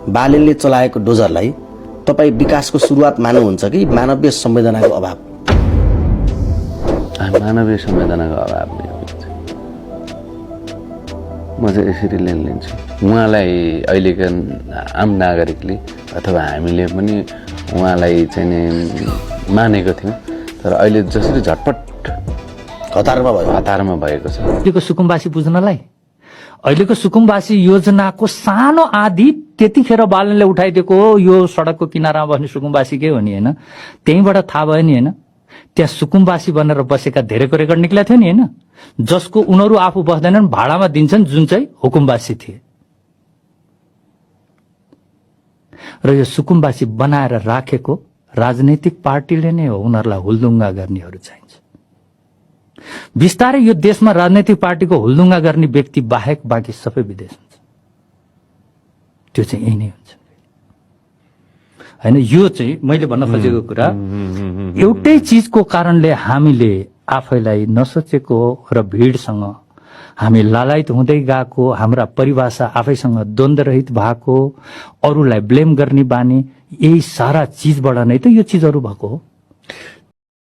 बालेनले चलाएको डोजरलाई तपाईँ विकासको सुरुवात मान्नुहुन्छ कि मानवीय संवेदनाको अभाव? मानवीय संवेदनाको अभाव नै हो। म चाहिँ यसरी लिन्छु, उहाँलाई अहिलेका आम नागरिकले अथवा हामीले पनि उहाँलाई चाहिँ नि मानेको थियौँ, तर अहिले जसरी झटपट हतारमा भएको छ। अहिलेको सुकुम्बासी बुझ्नलाई अहिलेको सुकुम्बासी योजनाको सानो आधी त्यतिखेर बालनले उठाइदिएको हो, यो सडकको किनारामा बस्ने सुकुम्बासीकै हो नि होइन? त्यहीँबाट थाहा भयो नि होइन? त्यहाँ सुकुम्बासी बनेर बसेका धेरैको रेकर्ड निक्लेको थियो नि होइन? जसको उनीहरू आफू बस्दैनन्, भाडामा दिन्छन्, जुन चाहिँ हुकुमबासी थिए। र यो सुकुम्बासी बनाएर राखेको राजनैतिक पार्टीले नै हो, उनीहरूलाई हुलदुङ्गा गर्नेहरू चाहिन्छ। बिस्तारै यो देशमा राजनैतिक पार्टीको हुलदुङ्गा गर्ने व्यक्ति बाहेक बाँकी सबै विदेश हुन्छ। त्यो चाहिँ यही नै हुन्छ होइन? यो चाहिँ मैले भन्न खोजेको कुरा एउटै चिजको कारणले हामीले आफैलाई नसोचेको र भिडसँग हामी लालायित हुँदै गएको, हाम्रा परिभाषा आफैसँग द्वन्द्वरहित भएको, अरूलाई ब्लेम गर्ने बानी, यही सारा चिजबाट नै त यो चिजहरू भएको हो।